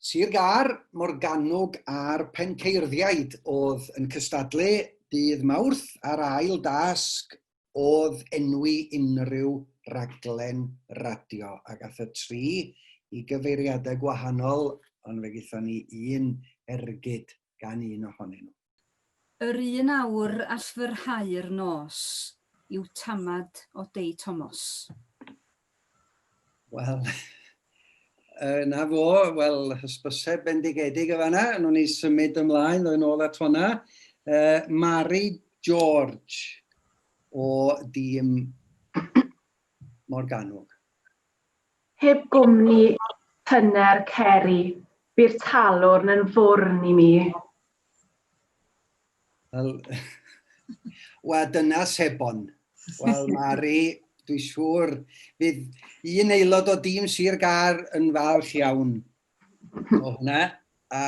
Sir Gâr, Morgannwg a'r Penceirddïaid oedd yn cystadlu dydd Mawrth a'r ail dasg oedd enwi unrhyw raglen radio ac ath y tri i gyfeiriadau gwahanol ond fe gaethon ni un ergyd gan un ohonyn nhw. Yr un awr all fyrhau'r nos yw tamad o Dei Tomos. Wel, na fo, wel, hysbyseb bendigedig y fanna, nhw'n ni symud ymlaen, ddod yn ôl at hwnna. Mari George o dîm Morgannwg. Heb gwmni tyner Ceri, bu'r talwrn yn fwrn i mi. Wel, wel dyna sebon. Wel, Mari, dwi'n siŵr fydd un aelod o dîm Sir Gâr yn falch iawn o hwnna. A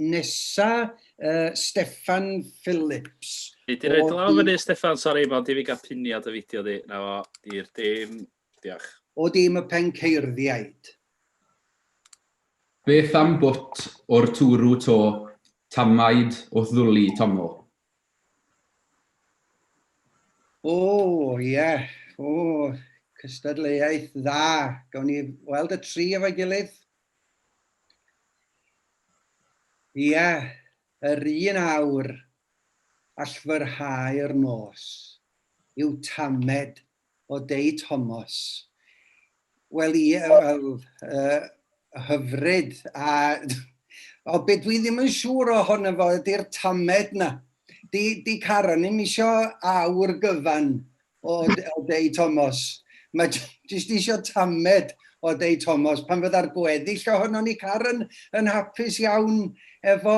nesa, uh, Steffan Phillips. Fi di roed lawr fyny, Steffan, sori, mae'n di fi gael piniad y fideo di. Na fo, di'r dim. Diolch. O dîm y Penceirddïaid. Beth am bwt o'r twrw to, tamaid o'th ddwli, Tommo? O, ie. O, cystadleuaeth dda. Gawn ni weld y tri efo'i gilydd? Ie, yr un awr allfyrhau'r nos yw tamed o Dei Tomos. Wel ie, wel, uh, hyfryd. A o, be dwi ddim yn siŵr ohono fo ydy'r tamed na. Di, di Karen ddim isio awr gyfan o, o Dei Tomos. Mae jyst isio tamed o Dei Tomos. Pan fydda'r gweddill ohono ni, Karen, yn hapus iawn efo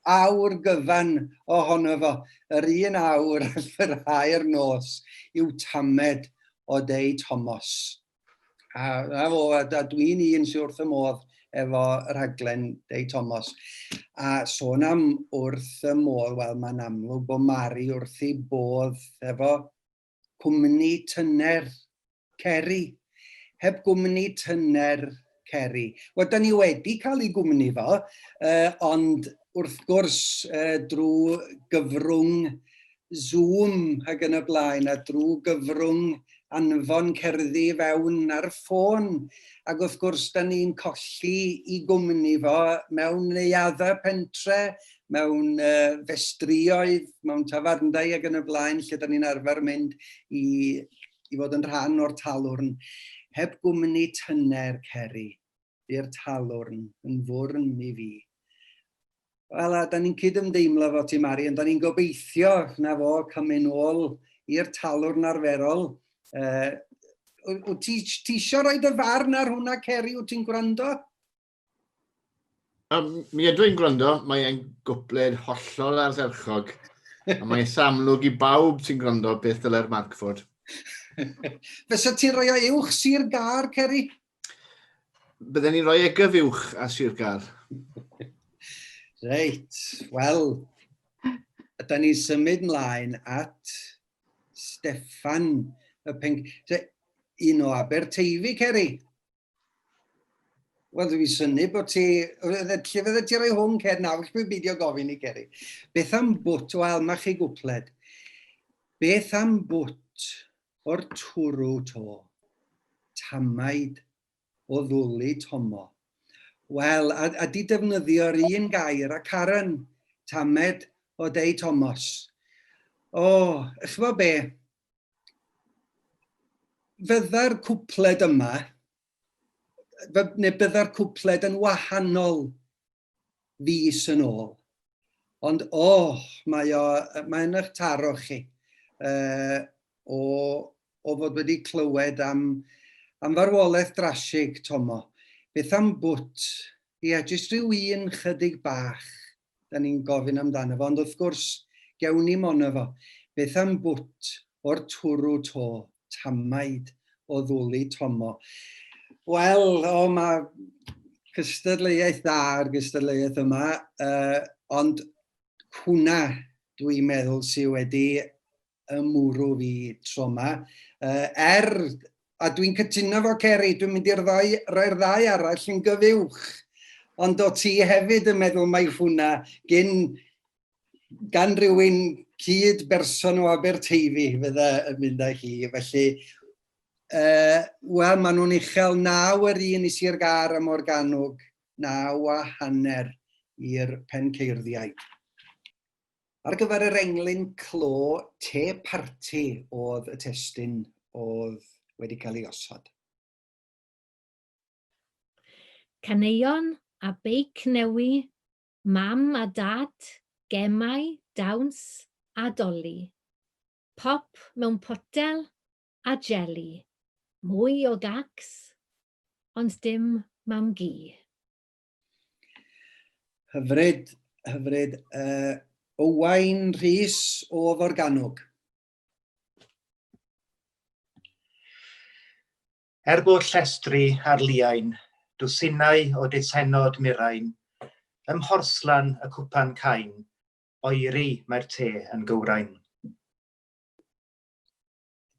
awr gyfan ohono fo. Yr un awr fyrhau'r nos yw tamed o Dei Tomos. A, a fo, a, a dwi'n un sy'n wrth y modd efo rhaglen Dei Tomos. A sôn am wrth y modd, wel mae'n amlwg bod Mari wrth ei bodd efo cwmni tyner Ceri. Heb gwmni tyner Ceri. Wel, da ni wedi cael ei gwmni fo, uh, ond wrth gwrs uh, drwy gyfrwng Zoom ac yn y blaen, a drwy gyfrwng anfon cerddi fewn ar y ffôn. Ac wrth gwrs, da ni'n colli i gwmni fo mewn neuaddau pentre, mewn uh, festrioedd, mewn tafarndai ac yn y blaen, lle da ni'n arfer mynd i, i fod yn rhan o'r talwrn. Heb gwmni tyner, Ceri, bu'r talwrn yn fwrn i fi. Wel, a da ni'n cydymdeimlo fo ti, Mari, ond da ni'n gobeithio na fo cael mynd ôl i'r talwrn arferol. Uh, wyt ti, ti eisiau rhoi dy farn ar hwnna, Ceri? Wyt ti'n gwrando? Um, mi ydw i'n gwrando, mae e'n gwpled hollol ardderchog. A mae'n eitha amlwg i bawb sy'n gwrando beth dylai'r marc fod. Fysa ti'n rhoi o uwch Sir Gâr, Ceri? Bydden ni'n rhoi e gyfuwch a Sir Gâr. Reit, wel, da ni'n symud mlaen at Steffan y pen... Un o Aberteifi, Ceri. Wel, dwi'n synnu bod ti... Lle fydde ti rhoi hwn, Cer? Nawr, dwi'n beidio gofyn i Ceri. Beth am bwt? Wel, mae chi gwpled. Beth am bwt o'r twrw to? Tamaid o ddwlu Tomo. Wel, a, a di defnyddio'r un gair a Karen, tamed o Dei Tomos. O, oh, ch'bo be? Fydda'r cwpled yma, neu bydda'r cwpled yn wahanol fis yn ôl. Ond, o, oh, mae o, mae'n eich taro chi uh, o, o fod wedi clywed am, am farwolaeth drasig, Tomo. Beth am bwt? Ie, yeah, jyst rhyw un chydig bach da ni'n gofyn amdano fo, ond wrth gwrs, gewn ni mono fo. Beth am bwt o'r twrw to, tamaid o ddwli Tomo? Wel, o, mae cystadleuaeth dda ar gystadleuaeth yma, uh, ond hwnna dwi'n meddwl sydd wedi ymwrw fi tro yma. Uh, er, a dwi'n cytuno fo Ceri, dwi'n mynd i'r ddau, roi'r ddau arall yn gyfuwch. Ond o ti hefyd yn meddwl mai hwnna gyn, gan rhywun cyd berson o Aberteifi fydda yn mynd â hi. Felly, uh, wel, maen nhw'n uchel naw yr un i Sir Gâr a Morgannwg, 9.5 i'r Penceirddïaid. Ar gyfer yr englyn clo te parti oedd y testun oedd wedi cael ei osod. Caneuon a beic newi, mam a dad, gemau, dawns a doli. Pop mewn potel a jeli. Mwy o gacs, ond dim mam-gu. Hyfryd, hyfryd. Uh, Owain Rhys o Forgannwg. Er bod llestri ar liain, dwsinau o deisennod mirain, ym mhorslan y cwpan cain, oeri mae'r te yn gywrain.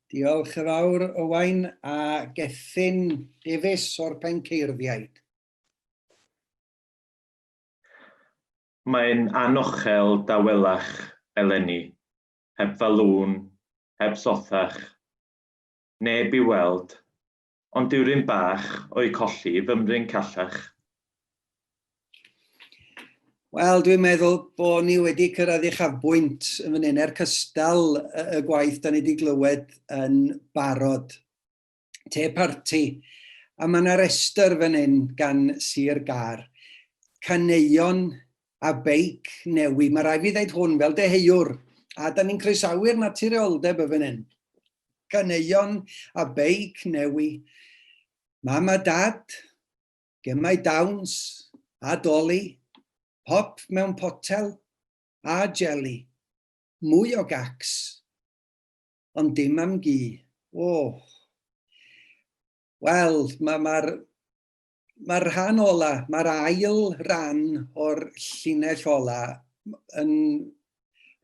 Diolch yn fawr, Owain, a Gethin Davies o'r Penceirddïaid. Mae'n anochel dawelach eleni, heb falŵn, heb sothach, neb i'w weld, ond dyw'r un bach o'u colli fymryn callach. Wel, dwi'n meddwl bod ni wedi cyrraedd uchafbwynt yn fan hyn, er cystal y gwaith da ni wedi glywed yn barod. Te parti. A mae yna restr fan hyn gan Sir Gâr. Caneuon a beic newi. Mae rhaid fi ddeud hwn fel deheuwr. A da ni'n croesawu'r naturioldeb y fan hyn. Caneuon a beic newi. Mam a dad, gemau dawns a doli, pop mewn potel a jeli, mwy o gacs, ond dim am gi. O! Wel, mae'r ma, ma rhan ola, mae'r ail ran o'r llinell ola yn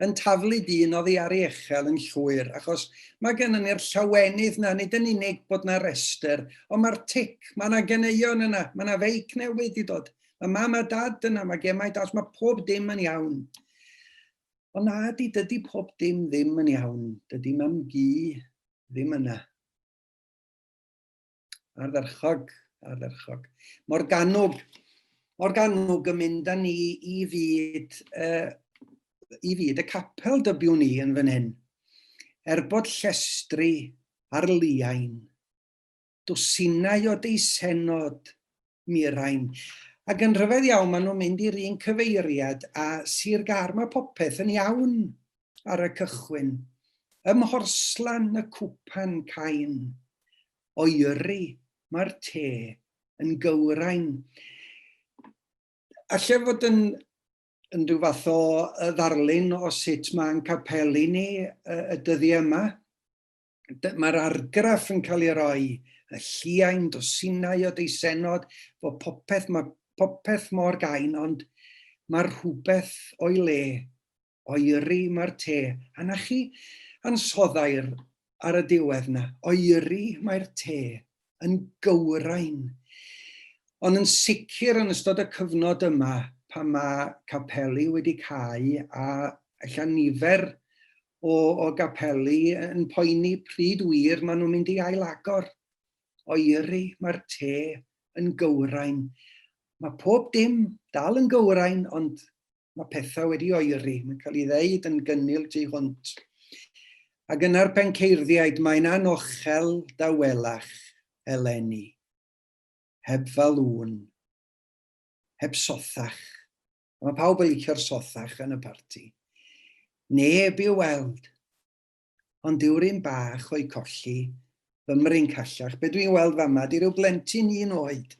yn taflu dyn oddi ar ei echel yn llwyr, achos mae gennym ni'r llawenydd na, nid yn unig bod na restr, ond mae'r tic, mae yna ganeuon yna, mae yna feic newydd i dod, mae mam a dad yna, mae gemau das, mae pob dim yn iawn. Ond na di, dydy pob dim ddim yn iawn, dydy mam gu ddim yna. Ardderchog, ardderchog. Morgannwg, Morgannwg yn mynd â ni i fyd, uh, i fyd y capel dybiwn ni yn fan hyn. Er bod llestri ar liain, dwsinau o deisennod mirain, ac yn rhyfedd iawn maen nhw'n mynd i'r un cyfeiriad a Sir Gâr, mae popeth yn iawn ar y cychwyn. Ym mhorslan y cwpan cain, oeri mae'r te yn gywrain. Alle fod yn, yn rhyw fath o ddarlun o sut mae'n capeli ni y dyddiau yma. Mae'r argraff yn cael ei roi, y lliain, dwsinau o deisennod, fod popeth, mae popeth mor gain, ond mae rhywbeth o'i le. Oeri mae'r te. A 'na chi ansoddair ar y diwedd 'na. Oeri mae'r te. Yn gywrain. Ond yn sicr yn ystod y cyfnod yma pan mae capeli wedi cau a ella nifer o, o gapeli yn poeni pryd wir maen nhw'n mynd i ailagor. Oeri mae'r te yn gywrain. Mae pob dim dal yn gywrain, ond Mae pethau wedi oeri, mae'n cael ei ddeud yn gynnil tu hwnt. Ac yna'r penceirddïaid, mae'n anochel dawelach eleni. Heb falŵn. Heb sothach. Mae pawb yn licio'r sothach yn y parti. Neb i'w weld. Ond dyw'r un bach o'i colli, fymryn callach. Be dwi'n weld fama, di rhyw blentyn un oed.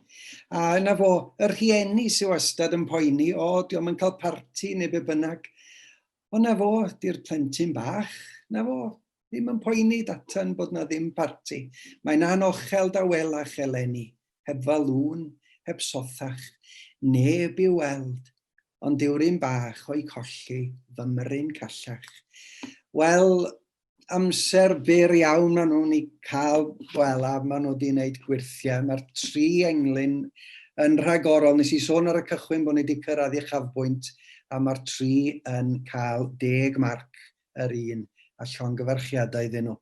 A yna fo, y rhieni sydd wastad yn poeni, o, dio'm yn cael parti neu be bynnag. Ond na fo, di'r plentyn bach, na fo, ddim yn poeni datan bod na ddim parti. Mae'n anochel dawelach eleni, heb falŵn, heb sothach, neb i'w weld, ond dyw'r un bach o'i colli fymryn callach. Wel, amser byr iawn maen nhw'n ei cael, wel, a maen nhw wedi gwneud gwyrthiau. Mae'r tri englyn yn rhagorol. Nes i sôn ar y cychwyn bod ni wedi cyrraedd uchafbwynt a mae'r tri yn cael 10 marc yr un a llongyfarchiadau iddyn nhw.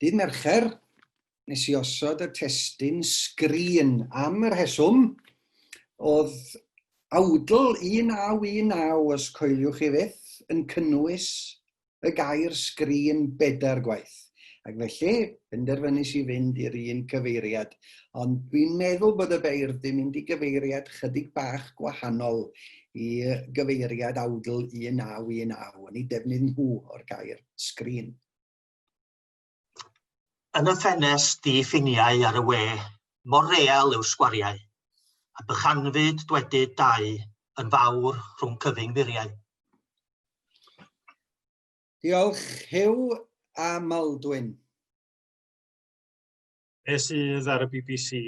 Dydd Mercher, nes i osod y testun sgrin am y rheswm oedd awdl 1919, os coeliwch chi fyth, yn cynnwys y gair sgrin bedair gwaith. Ac felly, penderfynais i fynd i'r un cyfeiriad. Ond dwi'n meddwl bod y beirdd di mynd i gyfeiriad chydig bach gwahanol i gyfeiriad awdl 1919 yn eu defnydd nhw o'r gair sgrin. Yn y ffenest di-ffiniau ar y we, mor real yw'r sgwariau, a bychanfyd dwedyd dau yn fawr rhwng cyfyng furiau. Diolch, Huw a Maldwyn. Be sydd ar y BBC?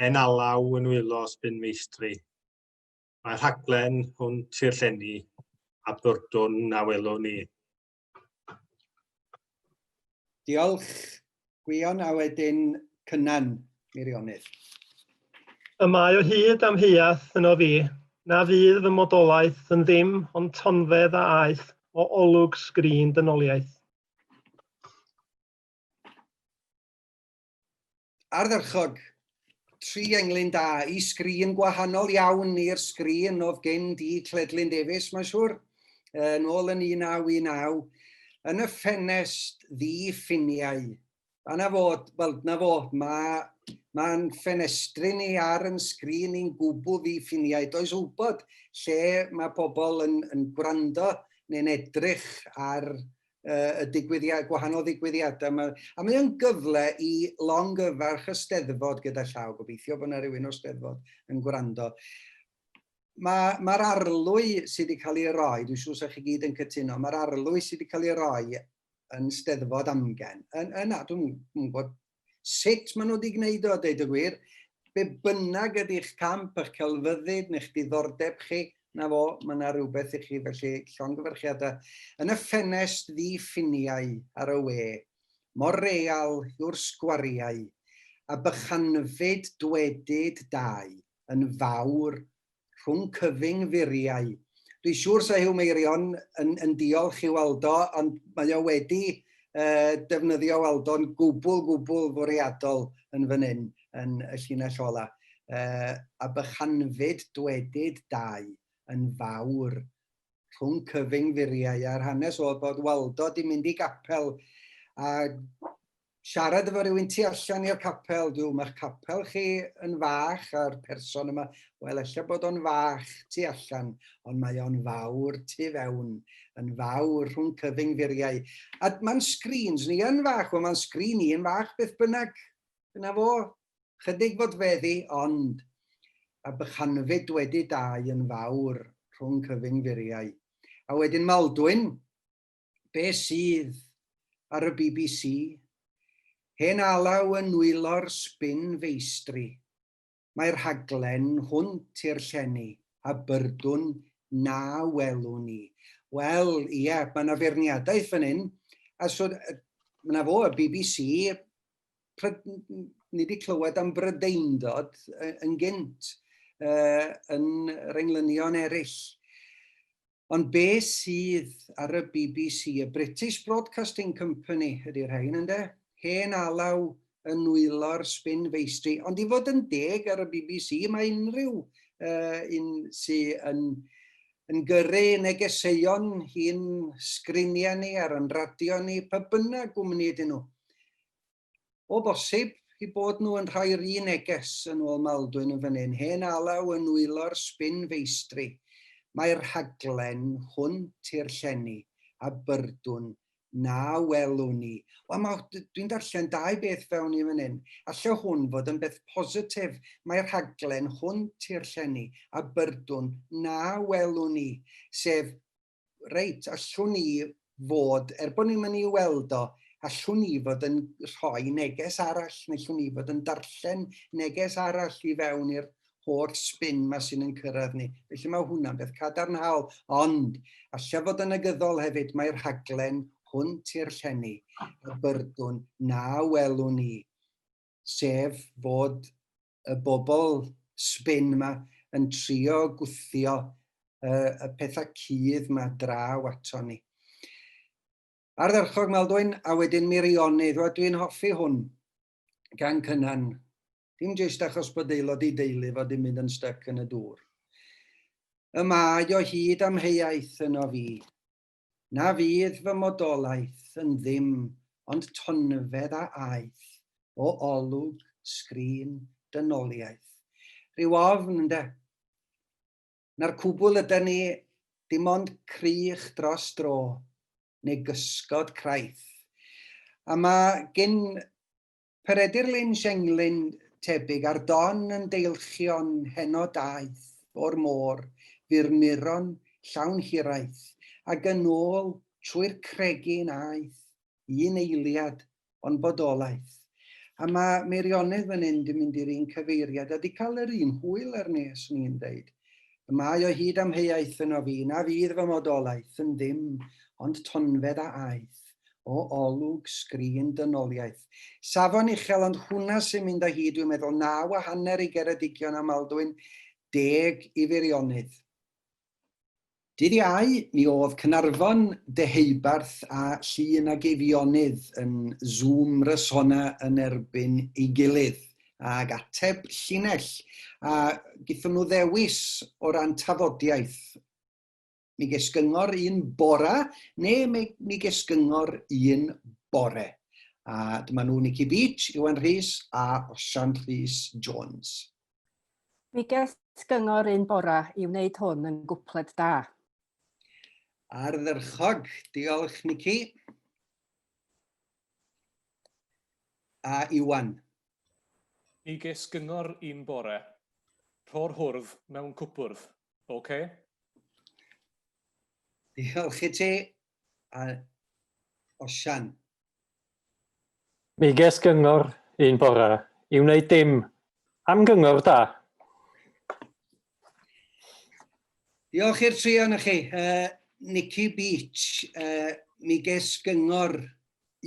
Hen alaw yn nwylo sbin meistri. Mae rhaglen hwnt i'r llenni a byrdwn na welwn ni. Diolch, Gwion, a wedyn Cynan, Meirionnydd. Y mae o hyd amheuaeth yno fi, na fydd fy modolaeth yn ddim ond tonfedd a aeth o olwg sgrin dynoliaeth. Ardderchog. Tri englyn da i sgrin gwahanol iawn i'r sgrin oedd gen di Cledlyn Davies, mae'n siŵr, yn ôl yn 1919, yn y ffenest ddi ffiniau. A na fo, wel, na fo, mae mae'n ffenestri ni ar yn sgrin ni'n gwbl ddi ffiniau. Does wybod lle mae pobl yn, yn gwrando neu'n edrych ar y digwyddiad, gwahanol ddigwyddiadau yma. A mae o'n gyfle i longyfarch y Steddfod gyda llaw. Gobeithio bod yna rhywun o'r Steddfod yn gwrando. Mae'r ma arlwy sydd wedi cael ei roi, dwi'n siŵr sa'ch chi gyd yn cytuno, mae'r arlwy sydd wedi cael ei roi yn Steddfod Amgen, yn, yna, dwi'n gwybod Sut maen nhw wedi gwneud o, a deud y gwir. Be bynnag ydy'ch camp, eich celfyddyd neu'ch diddordeb chi, na fo, mae yna rhywbeth i chi, felly llongyfarchiadau. Yn y ffenest ddi-ffiniau ar y we, mor real yw'r sgwariau, a bychanfyd dwedyd dau yn fawr rhwng cyfyng furiau. Dwi'n siŵr sa Huw Meirion yn, yn diolch i Waldo, ond mae o wedi uh, defnyddio Waldo'n gwbl, gwbl fwriadol yn fan hyn, yn y llinell ola. Uh, a bychanfyd dwedyd dau yn fawr rhwng cyfyng furiau a'r hanes oedd bod Waldo di mynd i gapel a siarad efo rhywun tu allan i'r capel, dw, mae'ch capel chi yn fach a'r person yma, wel, ella bod o'n fach tu allan, ond mae o'n fawr tu fewn, yn fawr rhwng cyfyng furiau. A mae'n screens ni yn fach, wel mae'n sgrin i yn fach beth bynnag, dyna fo, chydig fod feddi, ond a bychanfyd wedi dau yn fawr rhwng cyfyng furiau. A wedyn Maldwyn, Be sydd ar y BBC? Hen alaw yn nwylo'r sbin feistri. Mae'r rhaglen hwnt i'r llenni a byrdwn na welwn i. Wel, ie, mae yna feirniadaeth fan hyn. A so, mae yna fo, y BBC, ni wedi clywed am Brydeindod yn gynt, yn yr englynion eraill. Ond be sydd ar y BBC, y British Broadcasting Company ydy'r rhain, ynde? Hen alaw yn nwylo'r sbin feistri. Ond i fod yn deg ar y BBC, mae unrhyw uh, un sydd yn, yn gyrru negeseuon hi'n sgriniau ni ar yn radio ni, pa bynnag gwmni ydyn nhw. O bosib, eu bod nhw yn rhoi'r un neges yn ôl Maldwyn yn fan hyn, hen alaw yn nwylo'r sbin feistri. Mae'r rhaglen hwnt i'r llenni a byrdwn na welwn ni. Wel, ma, dwi'n darllen dau beth fewn i fan hyn. Alle hwn fod yn beth positif. Mae'r rhaglen hwnt i'r llenni a byrdwn na welwn ni, sef reit, allwn ni fod, er bod ni'n mynd i weld o, allwn ni fod yn rhoi neges arall, neu allwn ni fod yn darllen neges arall i fewn i'r holl spin ma sy'n yn cyrraedd ni. Felly mae hwnna'n beth cadarnhaol, ond allai fod yn negyddol hefyd, mae'r rhaglen hwnt i'r llenni, y byrdwn na welwn ni, sef fod. y bobl sbin yma yn trio gwthio y pethau cudd yma draw ato ni. Ardderchog Maldwyn, a wedyn Meirionnydd. Wel, dwi'n hoffi hwn gan Cynan. Dim jyst achos bod aelod i deulu fod yn mynd yn styc yn y dŵr. Y mae o hyd amheuaeth yno fi. Na fydd fy modolaeth yn ddim ond tonfedd a aeth o olwg sgrin dynoliaeth. Rhyw ofn, ynde? Na'r cwbl ydan ni, dim ond crych dros dro, neu gysgod craith. A mae gin Peredur Lynch englyn tebyg ar don yn deilchion heno daeth o'r môr furmuron llawn hiraeth ag yn ôl trwy'r cregyn aeth un eiliad o'n bodolaeth. A mae Meirionnydd fan hyn 'di mynd i'r un cyfeiriad a 'di cael yr un hwyl arni, 'swn i'n deud. Y mae o hyd amheuaeth yno fi, na fydd fy modolaeth yn ddim ond tonfedd a aeth o olwg sgrin dynoliaeth. Safon uchel, ond hwnna sy'n mynd â hi, dwi'n meddwl, 9.5 i Geredigion a Maldwyn, 10 i Feirionnydd. Dydd Iau, mi oedd Caernarfon, Deheubarth a Llŷn ag Eifionydd yn Zoom rysona yn erbyn ei gilydd, ag ateb llinell, a gaethon nhw ddewis o ran tafodiaith. Mi ges gyngor un bora, neu mi, mi ges gyngor un bore. A dyma nhw Nicky Beach, Iwan Rhys a Osian Rhys Jones. Mi ges gyngor un bora i wneud hwn yn gwpled da. Ardderchog. Diolch, Nicky. A Iwan. Mi ges gyngor un bore. Rho'r hwrdd mewn cwpwrdd. OK? Diolch i ti. A Osian. Mi ges gyngor un bore i wneud dim. Am gyngor da. Diolch i'r tri ohonoch chi. Uh, Nicky Beach, uh, mi ges gyngor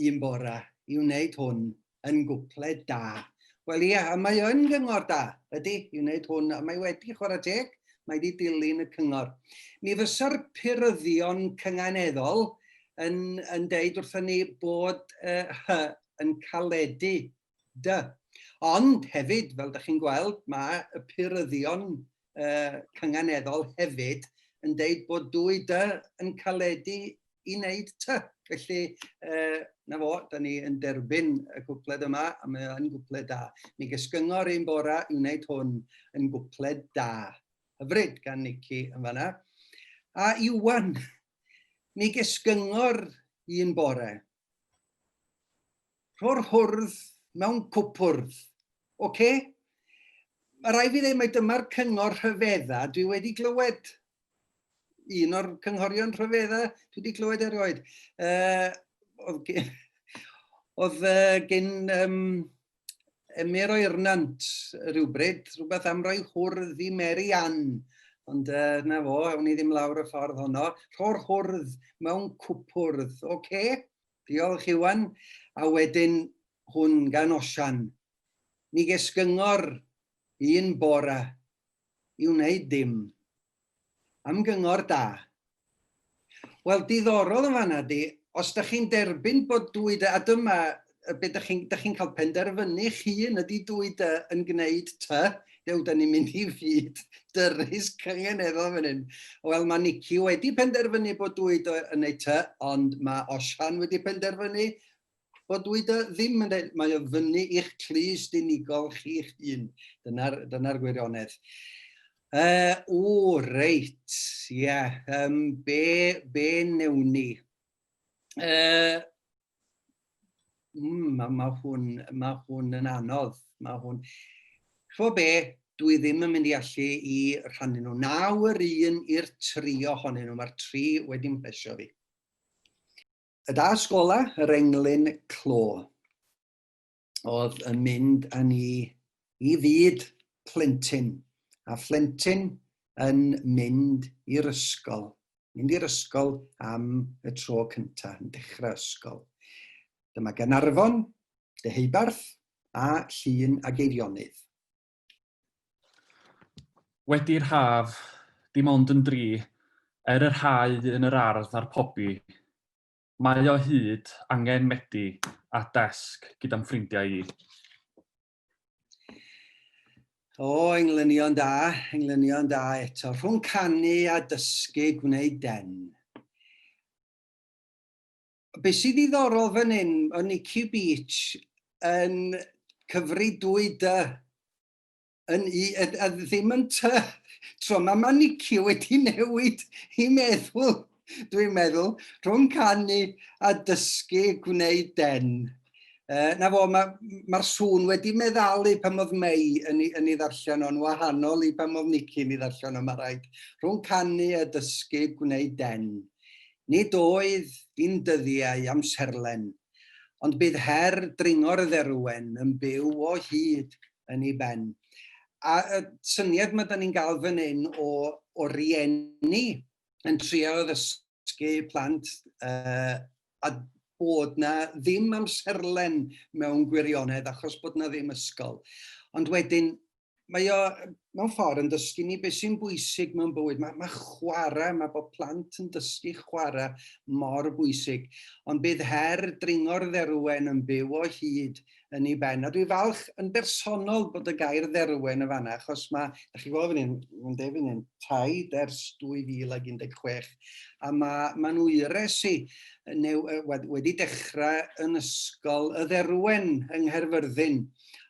un bora i wneud hwn yn gwpled da. Wel ia, a mae yn gyngor da, ydy, i wneud hwn, a mae wedi chwarae teg, mae wedi dilyn y cyngor. Mi fysa'r puryddion cynganeddol yn, yn deud wrthon ni bod uh, hy yn caledu dy. Ond hefyd, fel ydych chi'n gweld, mae y puryddion uh, cynganeddol hefyd yn deud bod dwy dy yn caledu i wneud ty. Felly, uh, na fo, da ni yn derbyn y cwpled yma, a mae yn gwpled da. Mi ges gyngor un bora i wneud hwn yn gwpled da. Hyfryd gan Nicky yn fanna. A Iwan, mi ges gyngor un bore. Rho'r hwrdd mewn cwpwrdd. Oce? Okay? Mae rhaid fi ddeud mai dyma'r cyngor rhyfedda dwi wedi glywed. Un o'r cynghorion rhyfedda dwi wedi clywed erioed. Uh, oedd oedd uh, gen um, Emyr o Irnant rhywbryd, rhywbeth am roi hwrdd i Mary Ann. Ond uh, na fo, awn ni ddim lawr y ffordd honno. Rho'r hwrdd mewn cwpwrdd, oce? Okay? Diolch Iwan. A wedyn hwn gan Osian. Mi ges gyngor un bora i wneud dim. Am gyngor da. Wel, diddorol yn fanna di, os da chi'n derbyn bod dwy dy, a dyma be da chi'n da chi'n cael penderfynu chi'n ydy dwy dy yn gwneud ty, dew, da ni'n mynd i fyd dyrys cyngeneddol fan hyn. Wel, mae Nicky wedi penderfynu bod dwy dy yn gwneud ty, ond mae Osian wedi penderfynu bod dwy dy ddim yn dweud, mae o fyny i'ch clust unigol chi'ch hun. Dyna'r dyna gwirionedd. Uh, o, reit, ie. Yeah. Um, be, be newn ni? Uh, mm, mae ma hwn, ma hwn yn anodd. Mae hwn... Chwo be, dwi ddim yn mynd i allu i rhannu nhw. Naw yr un i'r tri ohonyn nhw. Mae'r tri wedi mhlesio fi. Y dasg ola, yr englyn clo, oedd yn mynd â ni i fyd plentyn, a phlentyn yn mynd i'r ysgol, mynd i'r ysgol am y tro cyntaf, yn dechrau ysgol. Dyma Gaernarfon, Deheubarth a Llŷn a Geirionydd. Wedi'r haf, dim ond yn dri, er yr hau yn yr ardd a'r pobi, mae o hyd angen medi a desg gyda'm ffrindiau i. O, englynion da, englynion da eto. Rhwng canu a dysgu gwneud den. Be sydd ddiddorol fan hyn, o Nicky Beach yn cyfri dwy dy yn i, a, a ddim yn ty. Tro ma mae Nicky wedi newid i meddwl, dwi'n meddwl, rhwng canu a dysgu gwneud den. Na fo, mae'r ma sŵn wedi meddalu pan oedd May yn ei, yn ei ddarllen o'n wahanol i pan oedd Nicky yn ei ddarllen o'n mae rhaid. Rhwng canu a dysgu gwneud den. Nid oedd un dyddiau amserlen, ond bydd her dringo'r dderwen yn byw o hyd yn ei ben. A y syniad mae da ni'n gael fan hyn o, o rieni yn trio ddysgu plant a bod na ddim amserlen mewn gwirionedd achos bod na ddim ysgol. Ond wedyn, mae o mewn ffordd yn dysgu ni beth sy'n bwysig mewn bywyd. Mae, mae chwarae, mae bod plant yn dysgu chwarae mor bwysig. Ond bydd her dringo'r dderwen yn byw o hyd yn ei ben. A dwi falch yn bersonol bod y gair dderwen yn fanna, achos mae, da chi gweld fan hyn, mae'n dweud fan hyn, taid ers 2016, a mae mae'n wyres i new, wedi dechrau yn ysgol y dderwen yng Nghaerfyrddin,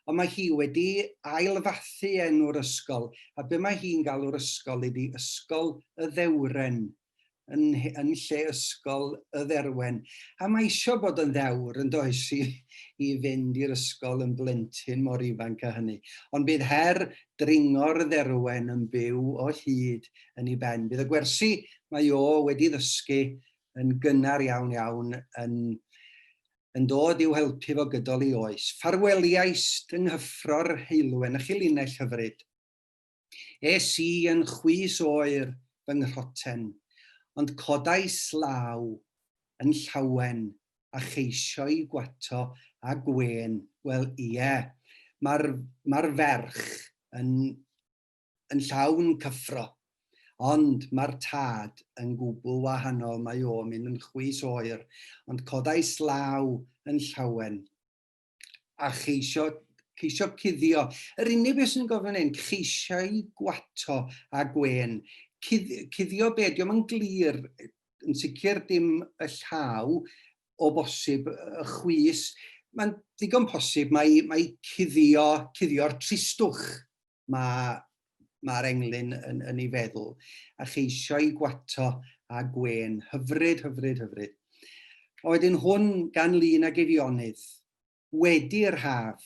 ond mae hi wedi ailfathu enw'r ysgol, a be mae hi'n galw'r ysgol ydi Ysgol y Ddewren. yn, yn lle ysgol y dderwen. A mae eisiau bod yn ddewr yn does i, i fynd i'r ysgol yn blentyn mor ifanc â hynny. Ond bydd her dringo'r dderwen yn byw o hyd yn ei ben. Bydd y gwersi mae o wedi ddysgu yn gynnar iawn iawn yn, yn dod i'w helpu fo gydol ei oes. Ffarweliaist yng nghyffro'r heulwen, a chi linell hyfryd. Es i yn chwys oer fy nghroten, ond codais law yn llawen a cheisio'i gwato â gwên, wel, ie, mae'r mae'r ferch yn yn llawn cyffro, ond mae'r tad yn gwbl wahanol, mae o'n mynd yn chwys oer, ond codais law yn llawen a cheisio, ceisio cuddio. Yr unig beth sy'n gofyn hyn, ceisiau gwato a gwên. Cudd, cuddio be? Diolch yn glir, yn sicr dim y llaw, o bosib y chwys. Mae'n ddigon posib mae, mae cuddio, cuddio'r tristwch mae mae'r englyn yn, yn ei feddwl, a cheisio'i gwato a gwên. Hyfryd, hyfryd, hyfryd. A wedyn hwn gan Lun ag Eifionydd, wedi'r haf.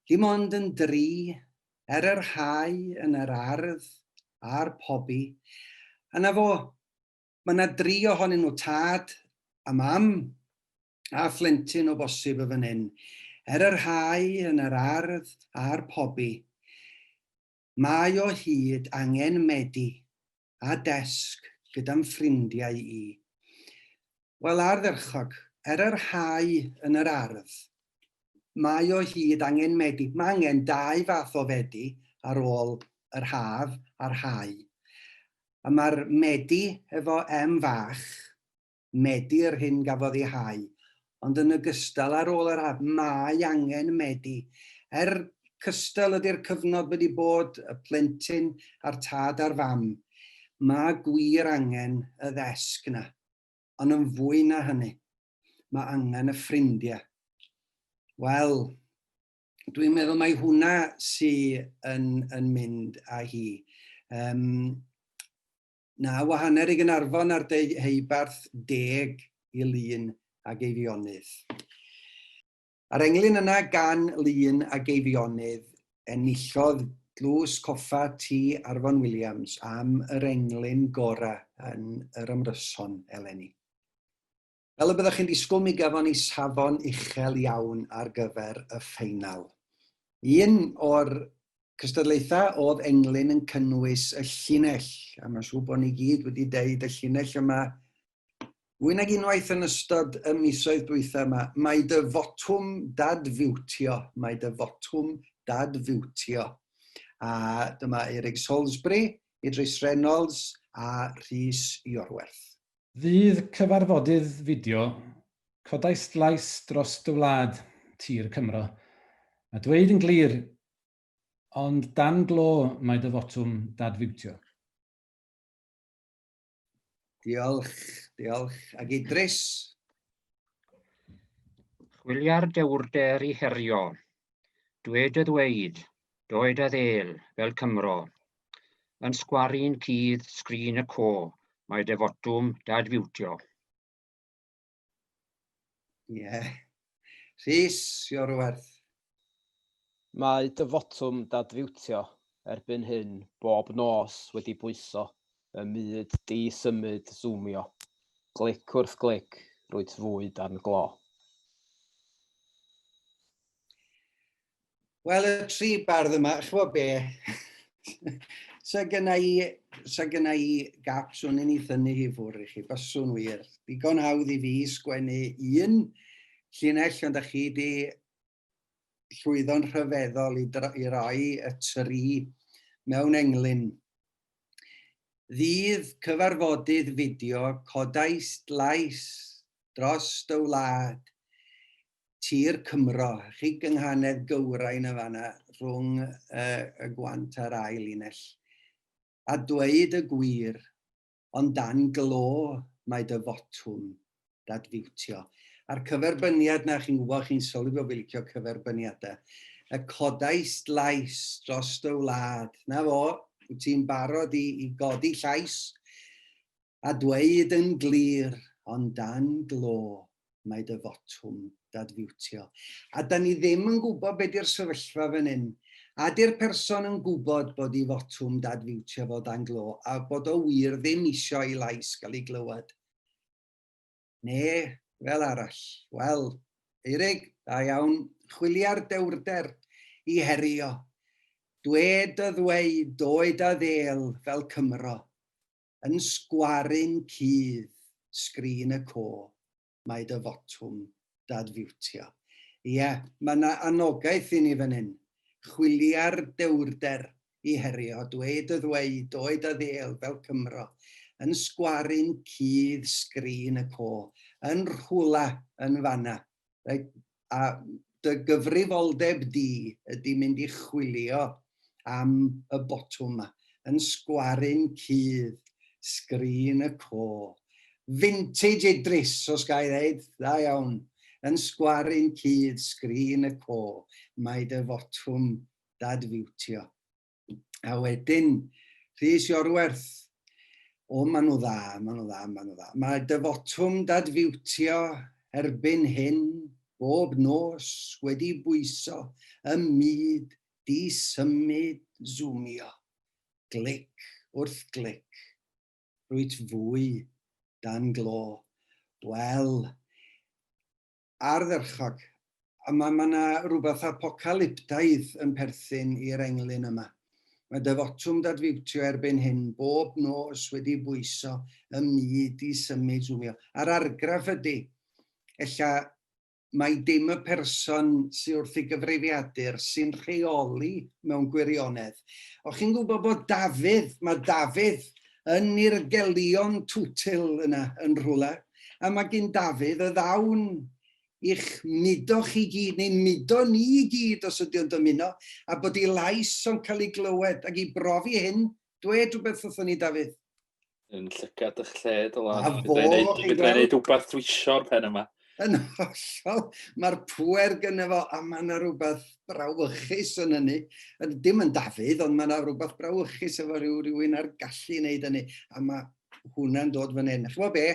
Dim ond yn dri, er yr hau yn yr ardd a'r pobi. A na fo, mae yna dri ohonyn nhw, tad a mam, a phlentyn o bosib y fan hyn, er yr hau yn yr ardd a'r pobi, mae o hyd angen medi a desg gyda'm ffrindiau i. Wel, ardderchog, er yr hau yn yr ardd, mae o hyd angen medi. Mae angen dau fath o fedi ar ôl yr haf a'r hau. A mae'r medi efo M fach medi yr hyn gafodd ei hau, ond yn ogystal ar ôl yr haf, mae angen medi. Er cystal ydy'r cyfnod wedi bod y plentyn a'r tad a'r fam, mae gwir angen y ddesg 'na. Ond yn fwy na hynny, mae angen y ffrindiau. Wel, dwi'n meddwl mai hwnna sy yn, yn mynd â hi. Um, 9 1/2 i Gaernarfon a'r Deheubarth 10 i Lŷn ag Eifionydd. A'r englyn yna gan Lŷn ag Eifionydd enillodd Dlws Coffa T Arfon Williams am yr englyn gorau yn yr ymryson eleni. Fel y byddwch chi'n disgwyl mi gafon ni safon uchel iawn ar gyfer y ffeinal. Un o'r cystadlaethau oedd englyn yn cynnwys y llinell, a mae'n siŵr bod ni gyd wedi deud y llinell yma fwy nag unwaith yn ystod y misoedd dwytha yma, mae dy fotwm dadfiwtio, mae dy fotwm dadfiwtio. A dyma Eurig Salisbury, Idris Reynolds a Rhys Iorwerth. Ddydd cyfarfodydd fideo, codais lais dros dy wlad, tir Cymro, a dweud yn glir, ond dan glo mae dy fotwm dadfiwtio. Diolch, diolch. Ac Idris? Chwilia'r dewrder i herio. Dwed y ddweud, doed a ddêl, fel Cymro. Yn sgwaru'n cudd sgrin y co, mae dy fotwm dadfiwtio. Ie. Yeah. Rhys, Iorwerth. Mae dy fotwm dadfiwtio erbyn hyn bob nos wedi bwyso ym myd di-symud zoomio. Glic wrth glic, rwyt fwy dan glo. Wel, y tri bardd yma, ch'mo be, sa gynna i, sa gynna i gap, swn i'n ei thynnu hi ffwrdd i chi, baswn wir. Digon hawdd i fi sgwennu un llinell, ond â chi di llwyddo'n rhyfeddol i, i roi y tri mewn englyn. Ddydd cyfarfodydd fideo, codais lais dros dy wlad, tir Cymro, chi gynghanedd gywrain yn fanna rhwng y, y gwant a'r ail linell. A dweud y gwir, ond dan glo mae dy fotwm dadfiwtio. A'r cyferbyniad na, chi'n gwybod, chi'n sylwi bod fi'n licio cyferbyniadau. Y codais lais dros dy wlad. Na fo, wyt ti'n barod i, i godi llais A dweud yn glir, ond dan glo, mae dy fotwm dadfiwtio. A da ni ddim yn gwybod be di'r sefyllfa fan hyn. A di'r person yn gwybod bod i fotwm dadfiwtio fo dan glo a bod o wir ddim isio i lais gael ei glywed. Ne, fel arall. Wel, Eirig, da iawn. Chwilia'r dewrder i herio. Dwed dy ddweud, doed a ddêl fel Cymro. Yn sgwaryn cudd sgrin y co mae dy fotwm dadfiwtio. Ie, mae 'na anogaeth i ni fan hyn. Chwilia'r dewrder i herio, dwed y ddweud, doed a ddêl fel Cymro, yn sgwaryn cudd sgrin y co, yn rhwla yn fanna. Reit, a dy gyfrifoldeb di ydy mynd i chwilio am y botwm 'ma, yn sgwaryn cudd sgrin y co. Vintage Idris, os ga i ddeud, dda iawn. Yn sgwaryn cudd sgrin y co, mae dy fotwm dadfiwtio. A wedyn, Rhys Iorwerth, o, maen nhw dda, maen nhw dda, maen nhw dda. Mae dyfotwm dadfiwtio erbyn hyn, bob nos, wedi bwyso ym myd di-symud zoomio. Glic wrth glic. Rwyt fwy dan glo. Wel, Ardderchog. A mae ma' 'na rywbeth apocalyptaidd yn perthyn i'r englyn yma. Mae dy fotwm dadfiwtio erbyn hyn bob nos wedi bwyso ym myd i symud zwmio. A'r argraff ydy, ella mai dim y person sy wrth ei gyfrifiadur sy'n rheoli mewn gwirionedd. O chi'n gwybod bod Dafydd, mae Dafydd yn nirgelion Twtil yna yn rhywle. A mae gin Dafydd y ddawn i'ch mudo chi gyd, neu'n mudo ni i gyd os ydy o'n dymuno, a bod ei lais o'n cael ei glywed, ac i brofi hyn, dwed rhywbeth wrthon ni, Dafydd. Yn llygad eich lle, dyla. A fo, Fedra i wneud rhywbeth dwi isio'r pen yma. Yn hollol, mae'r pwer gynno fo, a mae yna rhywbeth brawychus yn hynny. Dim yn Dafydd, ond mae yna rhywbeth brawychus efo rhyw rhywun ar gallu wneud hynny. A mae hwnna'n dod fan hyn. Ch'mo be,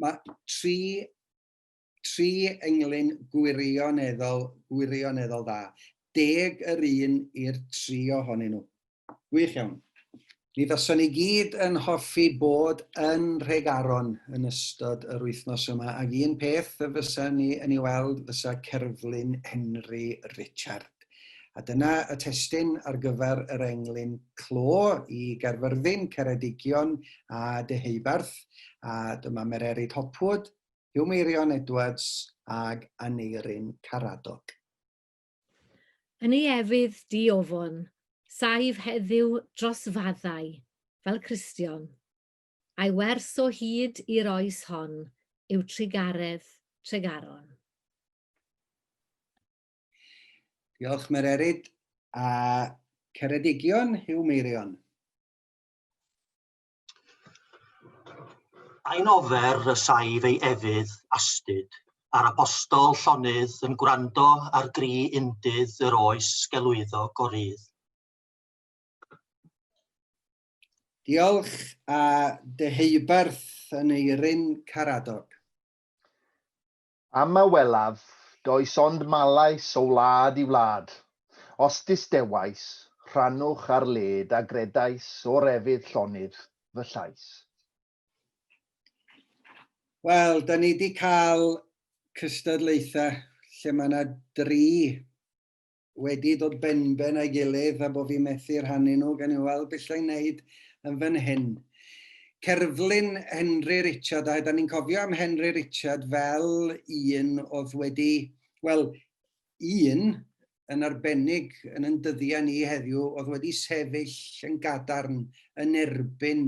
mae tri, tri englyn gwirioneddol, gwirioneddol dda. Deg yr un i'r tri ohonyn nhw. Gwych iawn. Mi faswn ni gyd yn hoffi bod yn Nhregaron yn ystod yr wythnos yma, ac un peth y fysa ni yn ei weld fysa cerflun Henry Richard. A dyna y testun ar gyfer yr englyn clo i Gaerfyrddin, Ceredigion a Deheubarth, a dyma Mererid Hopwood, Huw Meirion Edwards ag Aneirin Karadog. Yn ei efydd diofon, Saif heddiw dros faddau, fel Cristion, a'i wers o hyd i'r oes hon yw trugaredd Tregaron. Diolch Mererid. A Ceredigion, Huw Meirion. Ein ofer y saif ei efydd astud, a'r apostol llonydd yn gwrando ar gri undydd yr oes gelwyddog o rydd. Diolch a Deheubarth yn Eirin Caradog. Am a welaf, does ond malais o wlad i wlad. Os distewais, rhannwch ar led a gredais o'r efydd llonydd fy llais. Wel, da ni wedi cael cystadlaethau lle mae yna dri wedi dod benben â'i gilydd a bod fi methu rhannu nhw, gan i weld beth llai wneud yn fan hyn. Cerflun Henry Richard, a da ni'n cofio am Henry Richard fel un oedd wedi, wel, un yn arbennig yn yn dyddiau ni heddiw oedd wedi sefyll yn gadarn yn erbyn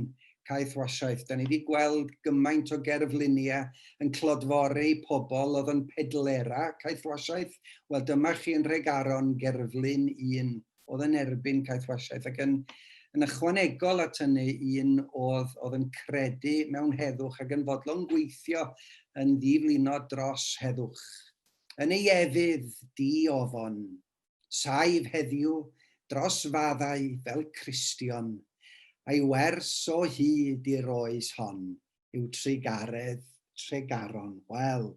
caethwasiaeth. Da ni wedi gweld gymaint o gerfluniau yn clodfori pobl oedd yn pedlera caethwasiaeth. Wel, dyma chi yn Nhregaron gerflun un oedd yn erbyn caethwasiaeth ac yn, yn ychwanegol at hynny un oedd, oedd yn credu mewn heddwch ac yn fodlon gweithio yn ddiflino dros heddwch. Yn ei efydd di-ofon, Saif heddiw dros faddau fel Cristion, a'i wers o hyd i'r oes hon yw trugaredd Tregaron. Wel,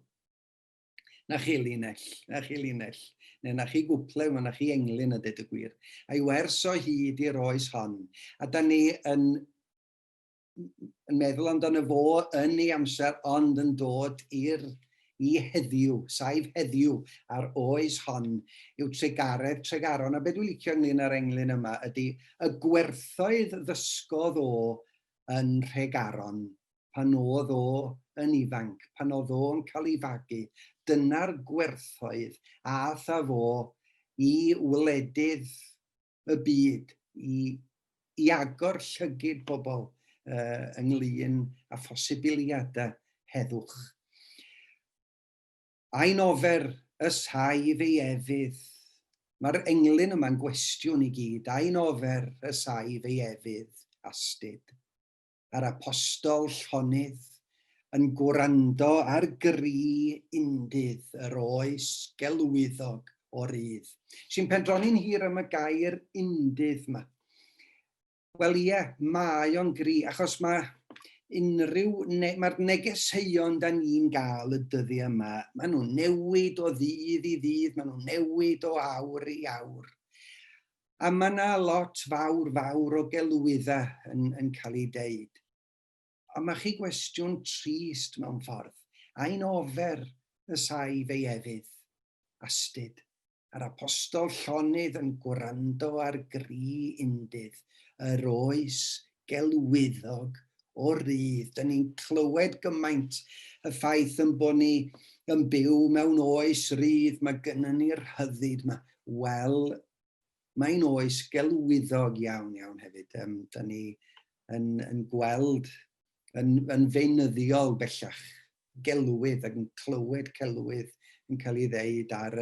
na chi linell, na chi linell, neu na chi gwple, na chi englyn a dweud y gwir. A'i wers o hyd i'r oes hon. A da ni yn yn meddwl amdano fo yn ei amser ond yn dod i'r i heddiw, saif heddiw a'r oes hon yw trugaredd Tregaron. A beth dwi'n licio ynglyn â'r englyn yma ydy y gwerthoedd ddysgodd o yn Nhregaron pan oedd o yn ifanc, pan oedd o'n cael ei fagu. Dyna'r gwerthoedd ath â fo i wledydd y byd i, i agor llygid bobl uh, ynglyn â phosibiliadau heddwch. Ein ofer y saif ei efydd. Mae'r englyn yma'n gwestiwn i gyd. Ein ofer y saif ei efydd astud. a'r apostol llonydd yn gwrando ar gri undydd yr oes gelwyddog o rydd. Sy'n pendroni'n hir am y gair undydd ma. Wel ie, mae o'n gri, achos mae unrhyw, ne, mae'r negeseuon da ni'n gael y dyddiau yma, maen nhw'n newid o ddydd i ddydd, maen nhw'n newid o awr i awr. A mae yna lot fawr fawr o gelwyddau yn, yn cael ei deud. A mae chi gwestiwn trist mewn ffordd. A'n ofer y saif ei efydd, astud, a'r apostol llonydd yn gwrando ar gri undydd, yr oes gelwyddog o rydd. Dyn ni'n clywed gymaint y ffaith yn bod ni yn byw mewn oes rydd, mae gynnon ni'r rhyddid yma. Wel, mae'n oes gelwyddog iawn, iawn hefyd. Um, da ni yn, yn gweld yn, yn feunyddiol bellach gelwydd ac yn clywed celwydd yn cael ei ddeud ar,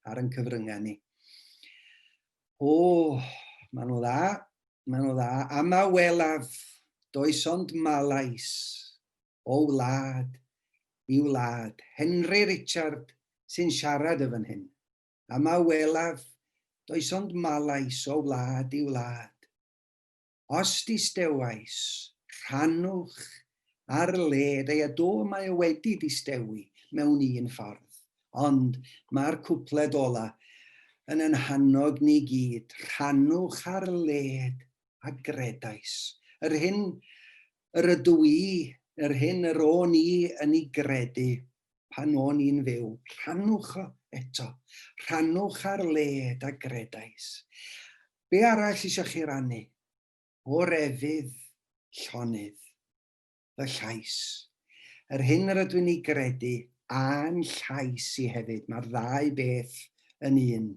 ar ein cyfryngau ni. O, maen nhw dda, maen nhw dda. A ma welaf, does ond malais o wlad i wlad. Henry Richard sy'n siarad y fan hyn. A ma welaf, does ond malais o wlad i wlad. Os distewais, rhannwch ar led, ei a do mae o wedi distewi mewn un ffordd. Ond mae'r cwpled ola yn yn hannog ni gyd, rhannwch ar led a gredais. Yr hyn yr ydw i, yr hyn yr o'n i yn ei gredu pan o'n i'n fyw, rhannwch o eto, rhannwch ar led a gredais. Be arall eisiau chi rannu? O'r efydd llonydd, fy llais. Yr hyn yr ydw i'n ei gredu, a'n llais i hefyd. Mae'r ddau beth yn un.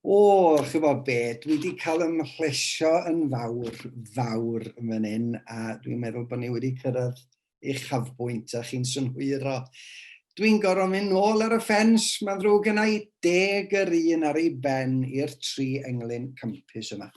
O, chybod be, dwi wedi cael ymhlesio yn fawr, fawr yn fan hyn, a dwi'n meddwl bod ni wedi cyrraedd uchafbwynt a chi'n synhwyro. Dwi'n gorfod mynd nôl ar y ffens, mae'n ddrwg yna i deg yr un ar ei ben i'r tri englyn campus yma.